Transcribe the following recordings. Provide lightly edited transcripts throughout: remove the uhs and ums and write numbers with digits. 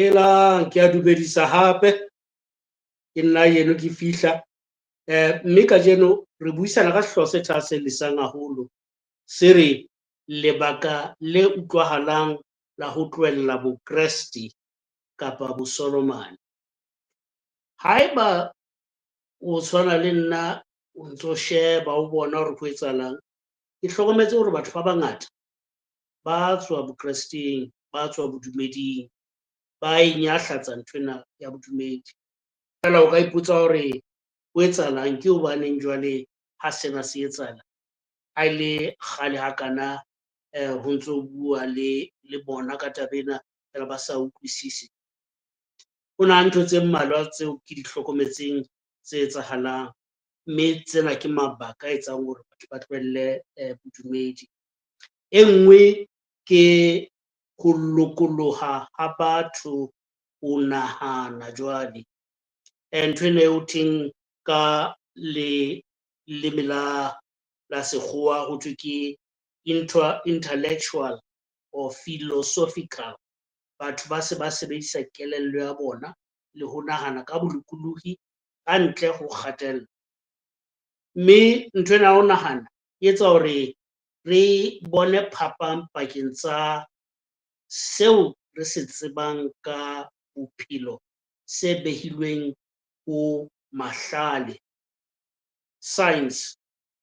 Helang, ke a dumedisa hape. Ke nna eno ke fihla. Mme kajeno re buisana ka sehlooho se thahasellisang haholo. Se re lebaka le utlwahalang la ho tlohella bokreste kapa bosolomane. Haeba o tshwana le nna o ntso sheba o bona hore ho etsahalang, ke hlokometse hore batho ba bangata ba tswa bokresteng, ba tswa bodumeding, ba e nyahlatsa nthwena ya bodumedi. Feela o ka ipotsa hore ho etsahalang, ke hobaneng jwale ha sena se etsahala? Ha e le kgale hakana ho ntso bua le bona ka taba ena feela ba sa utlwisise. Ho na ntho tse mmalwa tseo ke di hlokometseng tse etsahalang, mme tsena ke mabaka a etsang hore batho ba tlohelle bodumedi. E nngwe ke ho lokoloha ha batho ho nahana jwale. Nthwena e ho thweng ka leleme la sekgowa ho thwe ke intellectual or philosophical. Batho ba se ba sebedisa kelello ya bona le ho nahana ka bolokolohi ka ntle ho kgatello. Mme nthwena ya ho nahana e etsa hore re bone phapang pakeng tsa seo re se tsebang ka bophelo se behilweng ho mahlale, science.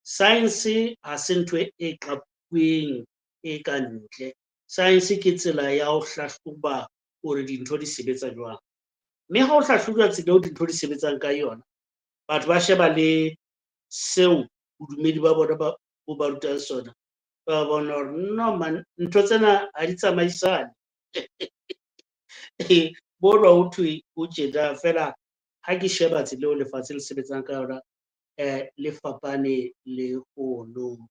Science ha se ntho e qapuweng e kantle, science ke tsela ya ho hlahloba hore dintho di sebetsa jwang. Mme ha o hlahlojwa tsela eo dintho di sebetsang ka yona, batho ba sheba le seo bodumedi ba bona bo ba rutang sona, ba bona hore no man ntho tsena ha di tsamaisane. Mona ho thwe ho tjena feela ha ke sheba tsela eo lefatshe le sebetsang ka yona le fapane le hono.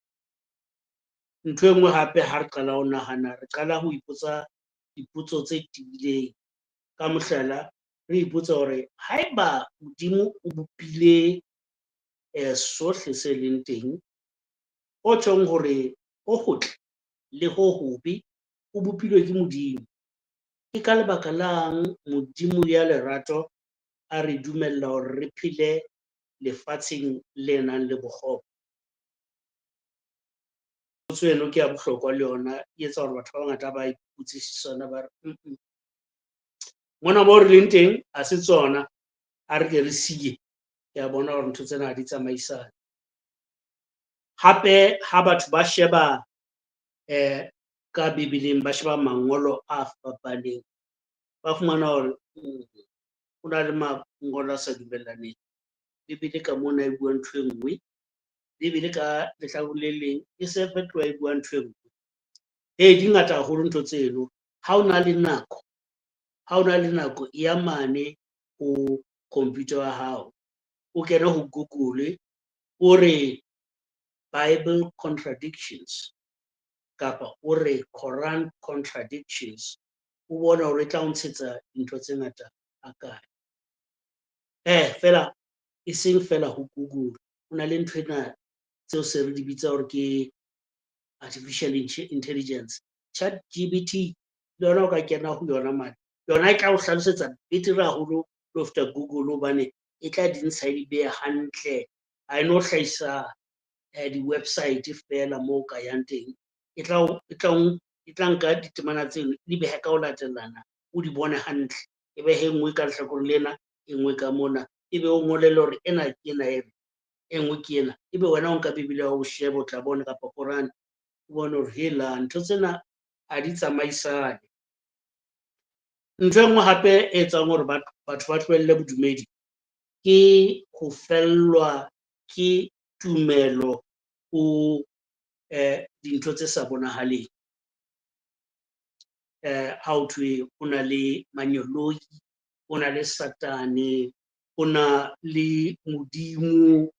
Ntho e nngwe hape ha re qala ho nahana, re qala ho ipotsa dipotso tse tibileng. Ka mohlala, re ipotse hore haeba Modimo o bopile sohle se leng teng, ho tjhong hore ho hotle le ho hobe ho bopilwe ke Modimo. Ke ka lebaka lang Modimo ya lerato a re dumella hore re phele lefatsheng le nang le bokgopo? Potso eno ke ya bohlokwa le yona, e etsa hore batho ba bangata ba ipotsisise ba re mona moo re leng teng ha se tsona, a re ke re siye. Ke a bona hore ntho tsena ha di tsamaisane. Hape ha batho ba sheba ka Bebeleng, ba sheba mangolo a fapaneng, ba fumana hore ho na le mangolo a sa dumellaneng. Bebele ka mona e bua ntho e nngwe, Bebele ka lehlakoreng le leng e se fetoha e bua ntho e nngwe. Ee, di ngata haholo ntho tseno. Ha o na le nako, ha o na le nako e ya mane ho computer ya hao, o kene ho Google o re bible contradictions kapa o re Quran contradictions, o bone hore e tla o ntshetsa dintho tse ngata ha kae. Feela e seng feela ho Google, ho na le nthwena tseo se re di bitsa hore ke artificial intelligence, ChatG_B_T le yona o ka kena ho yona mane. Yona e tla o hlalosetsa betere haholo le ho feta Google hobane e tla di ntsha e di behe hantle, ha e no hlahisa di-website feela moo o ka yang teng. E tla nka ditemana tseno, di behe ka ho latellana o di bone hantle. E behe e nngwe ka lehlakoreng lena, e nngwe ka mona, ebe o ngole le hore ena ke ena e re, e nngwe ke ena. Ebe wena o nka Bebele ya hao o shebe o tla bona kapa Quran, o bone hore helang ntho tsena ha di tsamaisane. Ntho e nngwe hape e etsang hore batho ba tlohelle bodumedi ke ho fellwa ke tumelo ho dintho tse sa bonahaleng. Ha ho thwe ho na le manyoloi, ho na le satane, ho na le Modimo,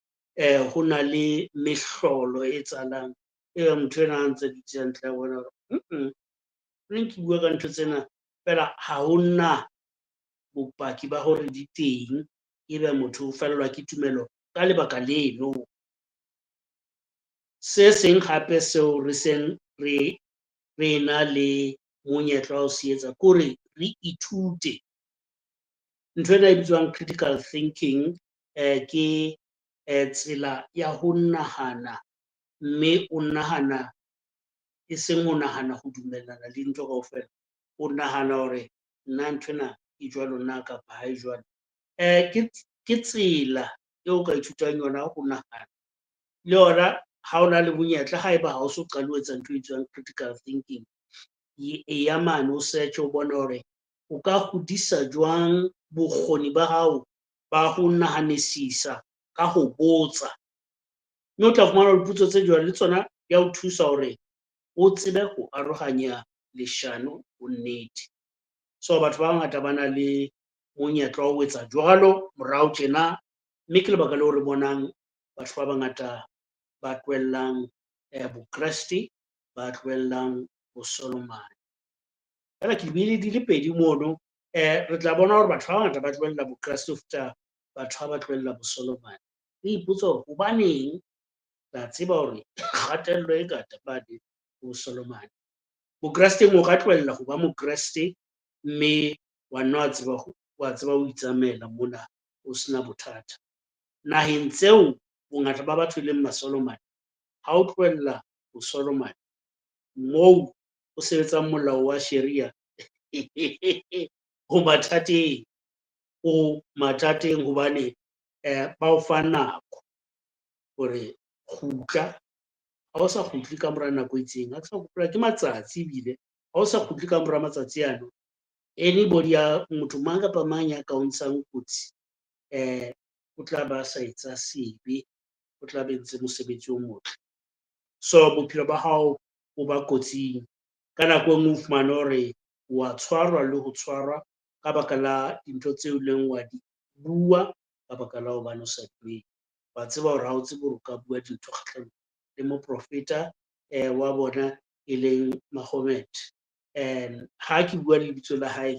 ho na le mehlolo e etsahalang. Ebe motho enwa ha ntse dutse hantle a bona hore neng ke bua ka ntho tsena feela ha hona bopaki ba hore di teng, ebe motho o fellwa ke tumelo ka lebaka leno. Se seng hape seo re seng re ena le monyetla wa ho se etsa ke hore re ithute. Ntho ena e bitswang critical thinking ke tsela ya ho nahana, mme o nahana e seng ho nahana ho dumellana le dintho kaofela, o nahana hore nna nthwena e jwalo na kapa ha e jwalo. Ke tsela eo o ka ithutang yona ho nahana le yona ha o na le monyetla, haeba ha o so qale ho etsa ntho e bitswang critical thinking, e ya mane o search o bone hore o ka hodisa jwang bokgoni ba hao ba ho nahanisisa ka ho botsa. Mme o tla fumana dipotso tse jwalo le tsona di a o thusa hore o tsebe ho arohanya leshano ho nnete. So batho ba bangata ba na le monyetla wa ho etsa jwalo morao tjena, mme ke lebaka leo re bonang batho ba bangata ba tlohellang bokreste, ba tlohellang bosolomane. Feela ke buile di le pedi mono, re tla bona hore batho ba bangata ba tlohella bokreste ho feta batho ha ba tlohella bosolomane. Re ipotsa hore hobaneng, ra tseba hore kgatello e ngata mane ho bosolomane. Bokresteng o ka tlohella ho ba mokreste mme wa nna wa tseba ho itsamaela mona o sena bothata. Naheng tseo bongata ba batho e leng masolomane, ha o tlohella bosolomane moo o sebetsang molao wa Sharia, o mathateng, o mathateng hobane ba o fa nako hore kgutla. Ha o sa kgutle ka mora nako e itseng, ha ke sa hopola ke matsatsi ebile, ha o sa kgutle ka mora matsatsi ano, anybody ya motho mang kapa mang ya ka o ntshang kotsi, o tla ba sa etsa sebe, o tla be entse mosebetsi o motle. So bophelo ba hao bo ba kotsing. Ka nako e nngwe o fumane hore wa tshwarwa le ho tshwarwa ka baka la dintho tseo leng wa di bua, ka baka la hobane o sa dumele. Wa tseba hore ha o tsebe hore o ka bua dintho kgahlanong le moprofeta wa bona e leng Mahomet. Ha ke bua lebitso la hae,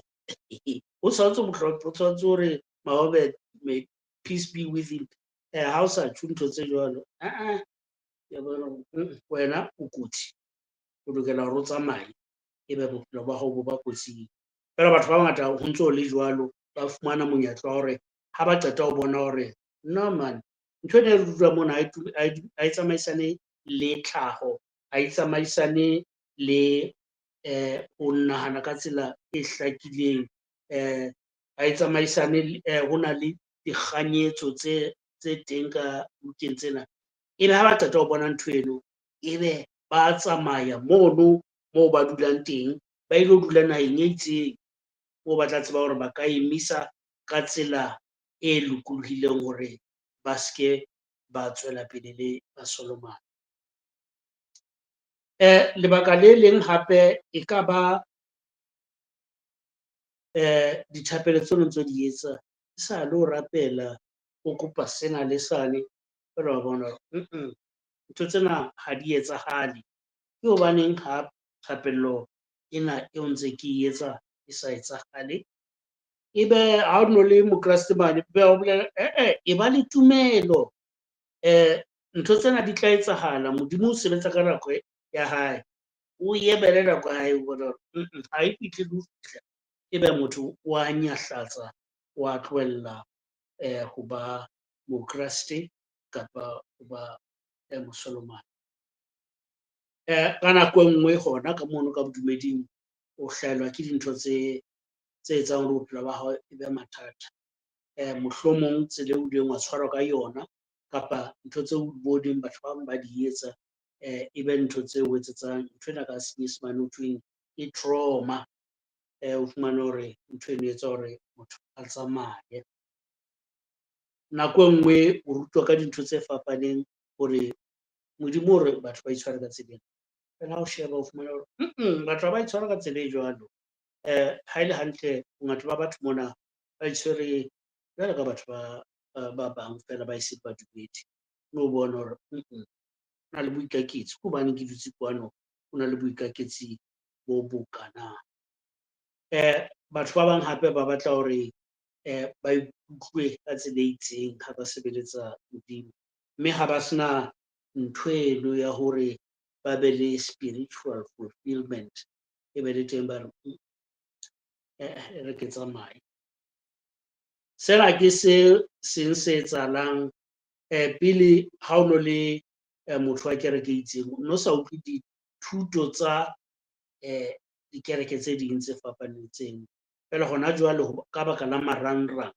o tshwanetse ho hlompha, o tshwanetse hore Mahomet, may peace be with him. Ha o sa tjho ntho tse jwalo, ke bona hore wena o kotsi, o lokela hore o tsamaye, ebe bophelo ba hao bo ba kotsing. Feela batho ba bangata ho ntso le jwalo, ba fumana monyetla wa hore ha ba qeta ho bona hore no man, ntho ena e re rutwa mona ha e tsamaisane le tlhaho, ha e tsamaisane le ho nahana ka tsela e hlakileng, ha e tsamaisane ho na le dikganyetso tse teng ka bukeng tsena. Ebe ha ba qeta ho bona ntho eno, ebe ba tsamaya mono moo ba dulang teng, ba ilo dula naheng e itseng moo ba tla tseba hore ba ka emisa ka tsela e lokolohileng hore ba ske ba tswela pele le Masolomane. Lebaka le leng hape e ka ba dithapelo tseo ntso di etsa, sa le ho rapela o kopa sena le sane, feela wa bona hore ntho tsena ha di etsahale. Ke hobaneng ha thapello ena eo ntse ke e etsa e sa etsahale? Ebe ha o no le mokreste mane, be o bolela e ba le tumelo, ntho tsena di tla etsahala. Modimo o sebetsa ka nako ya hae, o emele nako ya hae, o bona hore ha e fihle le ho fihla, ebe motho wa nyahlatsa, wa tlohella ho ba mokreste kapa ho ba mosolomane. Ka nako e nngwe hona ka mono ka bodumeding o hlahelwa ke dintho tse etsang hore bophelo ba hao e be mathata. Mohlomong tsela eo o ileng wa tshwarwa ka yona kapa ntho tseo o boneng batho ba bang ba di etsa, e be ntho tse o etsetsang ntho ena ka senyesemane ho thweng ke trauma. O fumane hore ntho eno e etsa hore motho a tsamaye. Nako e nngwe o rutwa ka dintho tse fapaneng hore Modimo o re batho ba itshware ka tsela ena. Feela ha o sheba o fumana hore batho ha ba itshwara ka tsela e jwalo. Ha ele hantle bongata ba batho mona ba itshwere jwalo ka batho ba bang feela ba eseng badumedi. Mme o bone hore ho na le boikaketsi, ke hobane ke dutse kwano ho na le boikaketsi bo bokana. Batho ba bang hape ba batla hore ba ikutlwe ka tsela e itseng ha ba sebeletsa Modimo, mme ha ba sena ntho eno ya hore ba be le spiritual fulfillment, e be le teng ba re E re ke tsamaye. Sena ke se seng se etsahalang pele ha o no le motho wa kereke e itseng, o no sa utlwe dithuto tsa dikereke tse ding tse fapaneng tseno. Feela hona jwale ka baka la marangrang,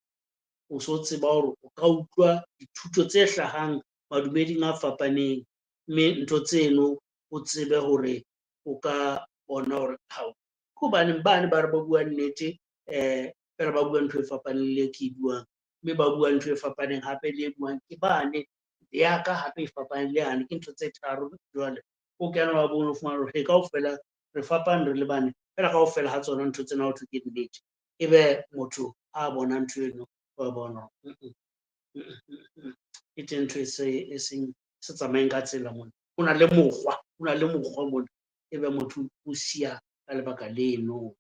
o so tseba hore o ka utlwa dithuto tse hlahang madumeding a fapaneng, mme ntho tseno o tsebe hore o ka bona hore hao, ke hobaneng bane ba re ba bua nnete feela ba bua ntho e fapaneng le e ke e buang, mme ba bua ntho e fapaneng hape le e buang ke bane, ya ka hape e fapaneng le yane, ke ntho tse tharo jwale. O kena wa bone o fumana hore he kaofela re fapane re le bane, feela kaofela ha tsona ntho tsena hothwe ke nnete. Ebe motho a bona ntho eno, wa bona hore e teng ntho e seng se tsamayeng ka tsela mona. Ho na le mokgwa, ho na le mokgwa mona, ebe motho o siya ka lebaka leno.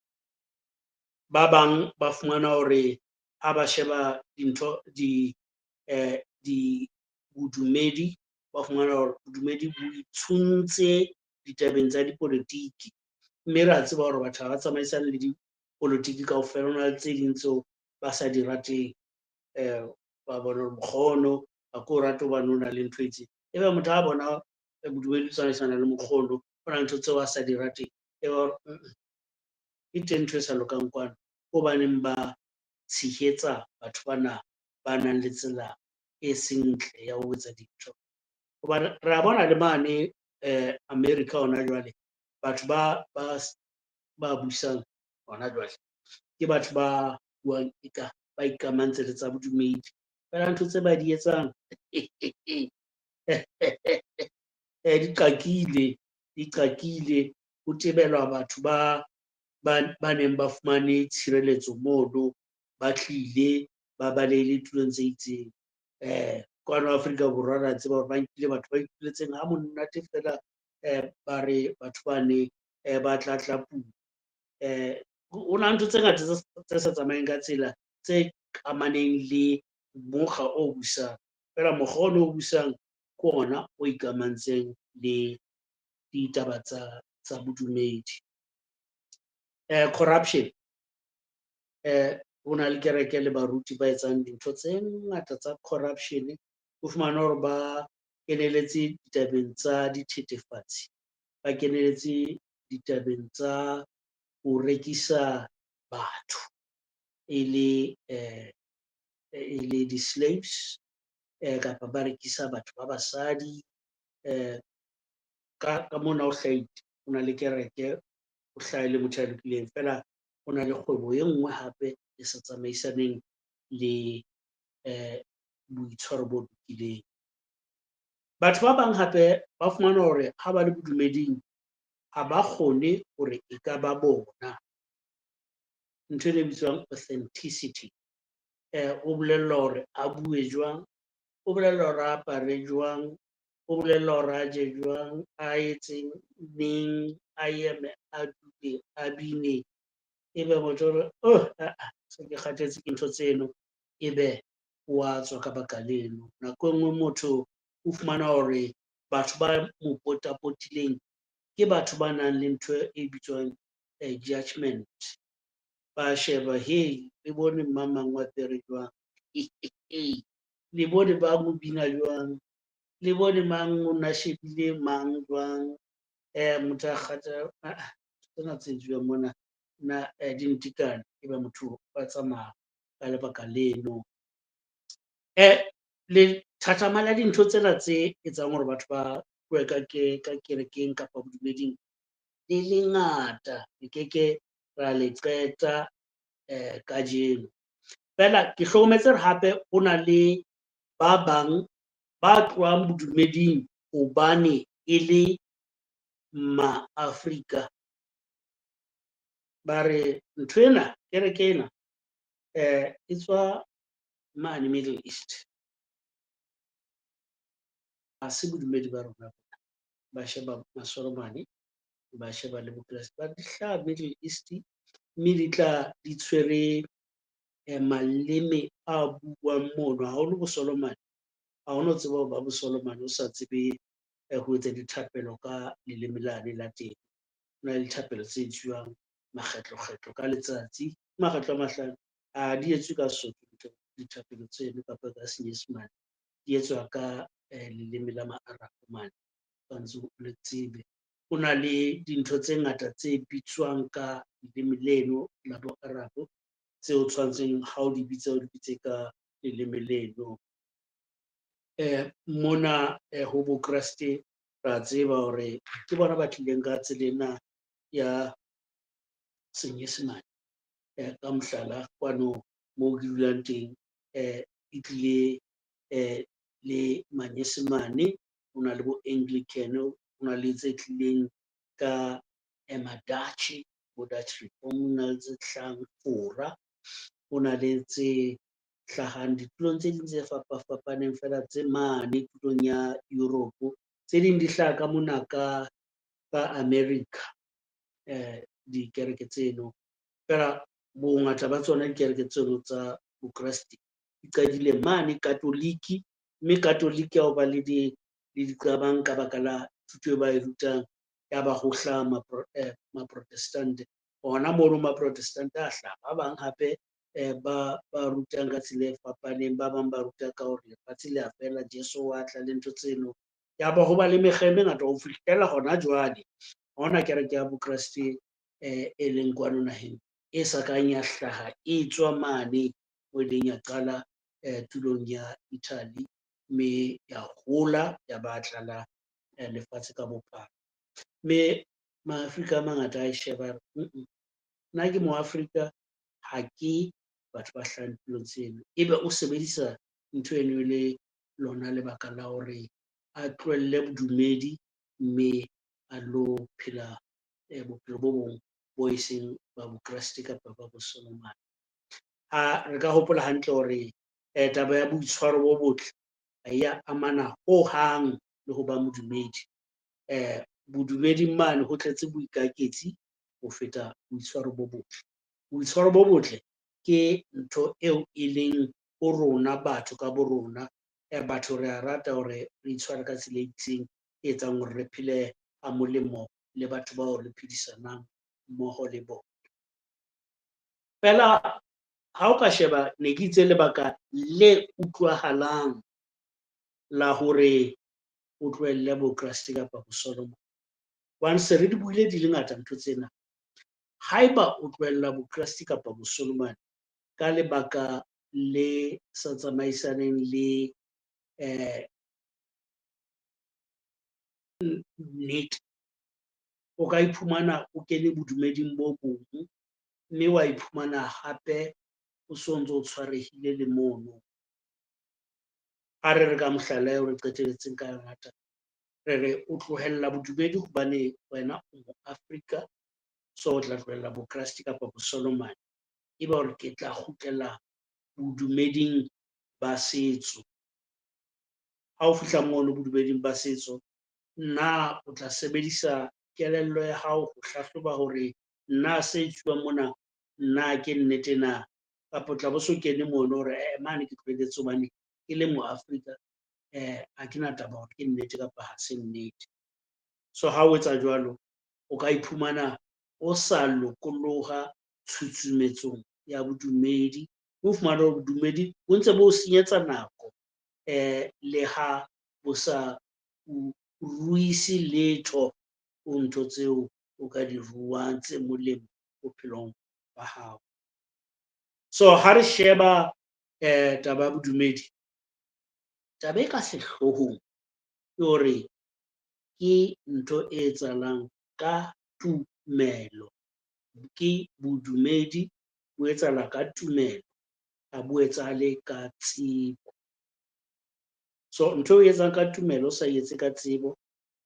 Ba bang ba fumana hore ha ba sheba dintho di di bodumedi, ba fumana hore bodumedi bo itshuntse ditabeng tsa dipolotiki, mme re a tseba hore batho ha ba tsamaisane le dipolotiki kaofela, ho na le tse ding tseo ba sa di rateng. Ba bona hore mokgwa ono ha ke o rate hobane o na le ntho e itseng. Ebe motho ha bona bodumedi bo tsamaisana le mokgwa ono, ho na le ntho tseo a sa di rateng, ebe hore e teng ntho e sa lokang kwana. Ke hobaneng ba tshehetsa batho bana ba nang le tsela e seng ntle ya ho etsa dintho. Hobane re a bona le mane America hona jwale, batho ba busang hona jwale ke batho ba buang eka ba ikamahantse le tsa bodumedi. Feela ntho tse ba di etsang di qakile, di qakile. Ho tebelwa batho ba neng ba fumane tshireletso mono, ba tlile ba balehile tulong tse itseng. Kwano Afrika Borwa re a tseba hore ba nkile batho ba ituletseng ha monate feela, ba re batho bane ba tlatlapuwa. Ho na ntho tse ngata tse sa tsamayeng ka tsela tse amaneng le mokga o busang. Feela mokgwa ono o busang ke ona o ikamahantseng le ditaba tsa bodumedi. Corruption, ho na le kereke le baruti ba etsang dintho tse ngata tsa corruption. O fumane hore ba keneletse ditabeng tsa dithethefatsi, ba keneletse ditabeng tsa ho rekisa batho e le di-slaves, kapa ba rekisa batho ba basadi. Ka mona ho hlahile, ho na le kereke, o hlahe le motho ya lokileng, feela ho na le kgwebo e nngwe hape e sa tsamaisaneng le boitshwaro bo lokileng. Batho ba bang hape ba fumana hore ha ba le bodumeding ha ba kgone hore e ka ba bona. Ntho e bitswang authenticity. O bolellwa hore a bue jwang, o bolellwa hore a apare jwang, o bolellwa hore a je jwang, a etseng neng, a eme, a dule, a bine. Ebe motho o re, oh, se ke kgathetse ke ntho tseno, ebe wa tswa ka baka leno. Nako e nngwe motho o fumana hore batho ba mo potapotileng ke batho ba nang le ntho e bitswang judgment. Ba sheba, hey, le bone mamang wa apere jwang, le bone ba mo bina jwang, le bone mang o na shebile mang jwang, motho a kgatha tsena tse etsuwang mona na di ntikane, ebe motho wa tsamaya ka lebaka leno. Le thathama la dintho tsena tse etsang hore batho ba tlohe ka kerekeng kapa bodumeding le lengata, re keke ra le qeta kajeno. Feela ke hlokometse hore hape ho na le ba bang ba tlohang bodumeding hobane e le ma-Afrika. Ba re ntho ena, kereke ena e tswa mane Middle East. Ha se bodumedi ba rona. Ba sheba masolomane, ba sheba le bokreste, ba di hlaha Middle East, mme di tla di tshwere maleme a buang mono, haholo bosolomane. Ha ono tseba ho ba bosolomane o sa tsebe ho etsa dithapelo ka leleme lane la teng. Ho na le dithapelo tse etsuwang makgetlokgetlo ka letsatsi. Makgetlo a mahlano a di etswe ka Sesotho dithapelo tseno kapa ka Senyesemane, di etswa ka leleme la ma-Arab mane, tshwantse o le tsebe. Ho na le dintho tse ngata tse bitswang ka leleme leno la bo Arab tseo tshwantseng ha o di bitsa, o di bitse ka leleme leno. Mona ho bo Kreste ra tseba hore ke bona ba tlileng ka tsela ena ya Senyesemane. Ka mohlala, kwano moo ke dulang teng e tlile le Manyesemane, ho na le bo Anglican, ho na le tse tlileng ka ma-Dutch, bo Dutch Reform, ho na le tse hlahang Fora, ho na le tse hlahang ditulong tse ding tse fapafapaneng fela tse mane tulong ya Europe. Tse ding di hlaha ka mona ka America dikereke tseno. Feela bongata ba tsona dikereke tseno tsa Bokreste di qadile mane Katoliki, mme Katoliki ya ho ba le diqabang ka baka la thuto e ba e rutang, ya ba ho hlaha Maprotestante. Hona mono Maprotestante a hlaha, ba bang hape ba rutang ka tsela e fapaneng, ba bang ba ruta ka hore lefatshe le a fela, Jesu wa tla le ntho tseno. Ya ba ho ba le mekga e mengata ho fihlela hona jwale. Ha hona kereke ya Bokreste e leng kwano naheng e sa kang ya hlaha e tswa mane mo ileng ya qala tulong ya Italy, mme ya hola ya ba tlala lefatshe ka bophara. Mme Ma-Afrika a mangata a sheba nna ke mo Afrika, ha ke batho ba hlahang tulong tseno. Ebe o sebedisa ntho eno e le lona lebaka la hore a tlohelle bodumedi mme a lo phela bophelo bo bong bo e seng ba Bokreste kapa ba Bosolomane. Ha re ka hopola hantle hore taba ya boitshwaro bo botle ha ya amana hohang le ho ba modumedi. Bodumeding mane ho tletse boikaketsi ho feta boitshwaro bo botle. Boitshwaro bo botle ke ntho eo e leng ho rona batho ka bo rona. Batho re a rata hore re itshware ka tsela e itseng e etsang hore re phele ha molemo le batho bao re phedisanang mmoho le bona. Feela ha o ka sheba, ne ke itse lebaka le utlwahalang la hore o tlohelle Bokreste kapa Bosolomane. Hobane se re di buile di le ngata ntho tsena. Haeba o tlohella Bokreste kapa Bosolomane ka lebaka le sa tsamaisaneng le nnete, o ka iphumana o kene bodumeding bo bong, mme wa iphumana hape o so ntso o tshwarehile le mono. Ha re re ka mohlala eo re qetelletseng ka yona taba, re re o tlohella bodumedi hobane wena o mo-Afrika, so o tla tlohella Bokreste kapa Bosolomane. Ebe hore ke tla kgutlela bodumeding ba setso. Ha o fihla mono bodumeding ba setso, na o tla sebedisa kelello ya hao ho hlahloba hore na se etsuwang mona na ke nnete na, kapa o tla bo so kene mono hore mane ke tlohelletse hobane ke le mo-Afrika, ha ke na taba hore ke nnete kapa ha se nnete. So ha o etsa jwalo, o ka iphumana o sa lokoloha tshusumetsong ya bodumedi, o fumane hore bodumedi bo ntse bo o senyetsa nako le ha bo sa o ruise letho ho ntho tseo o ka di ruang tse molemo bophelong ba hao. So ha re sheba taba ya bodumedi, taba e ka sehloohong ke hore ke ntho e etsahalang ka tumelo, ke bodumedi bo etsahala ka tumelo, ha bo etsahale ka tsebo. So ntho e etsang ka tumelo o sa etse ka tsebo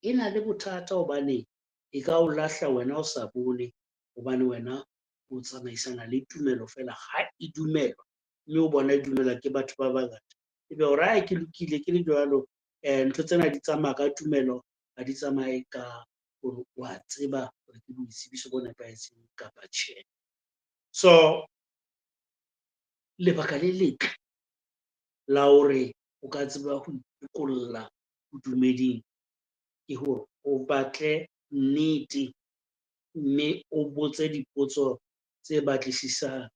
e na le bothata hobane e ka o lahla wena o sa bone, hobane wena o tsamaisana le tumelo fela ha e dumelwa, mme o bona e dumelwa ke batho ba bangata. Ebe hore ha ke lokile ke le jwalo, ntho tsena di tsamaya ka tumelo, ha di tsamaye ka hore wa tseba hore ke boitsebiso bo nepahetseng kapa tjhe. So lebaka le letle la hore o ka tseba ho itokolla bodumeding ke hore o batle nnete mme o botse dipotso tse batlisisang.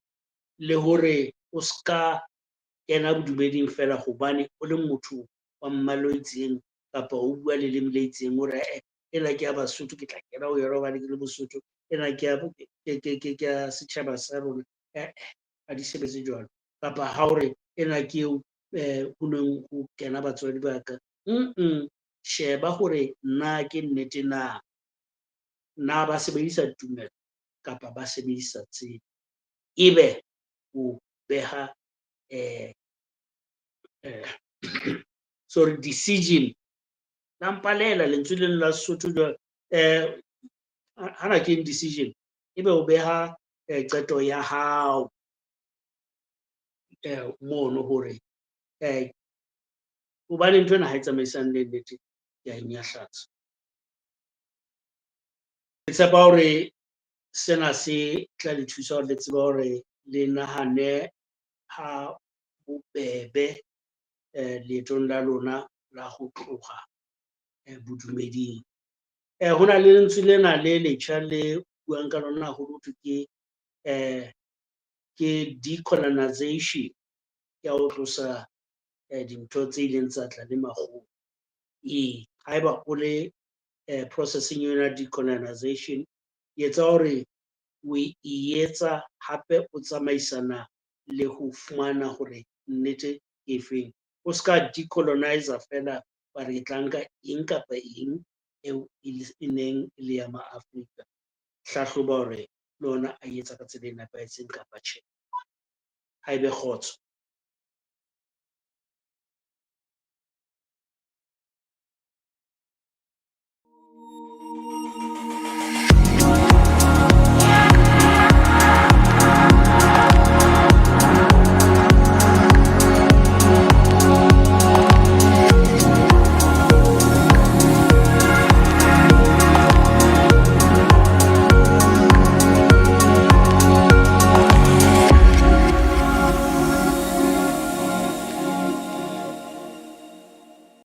Le hore o ska kena bodumeding feela hobane o le motho wa mmala o itseng kapa o bua leleme le itseng, o re eh, ena ke ya Basotho, ke tla kena ho yona hobane ke le Mosotho, ena ke ya ke ya setjhaba sa rona. Eh, ha di sebetse jwalo. Kapa ha o re ena ke eo ho neng ho kena batswadi ba ka, sheba hore na ke nnete na, na ba sebedisa tumelo kapa ba sebedisa tsebo, ebe o beha sorry, decision. La mpalela lentswe leno la Sesotho jwale, hana ke decision, ebe o beha qeto ya hao mono hore hobane nthwena ha e tsamaisane le nnete, ke a e nyahlatsa. Ke tshepa hore sena se tla le thusa hore le tsebe hore le nahane ha bobebe leetong la lona la ho tloha bodumeding. Ho na le lentswe lena le letjha le buang ka lona haholo, hothwe ke decolonization, ya ho tlosa dintho tse ileng tsa tla le makgowa. Ee, haeba o le processing yona decolonization, etsa hore o e etsa hape o tsamaisana le ho fumana hore nnete ke efeng. O ska decolonize feela wa re tla nka eng kapa eng eo e neng e le ya Ma-Afrika. Hlahloba hore le ona a etsa ka tsela e nepahetseng kapa tjhe. Ha ebe kgotso.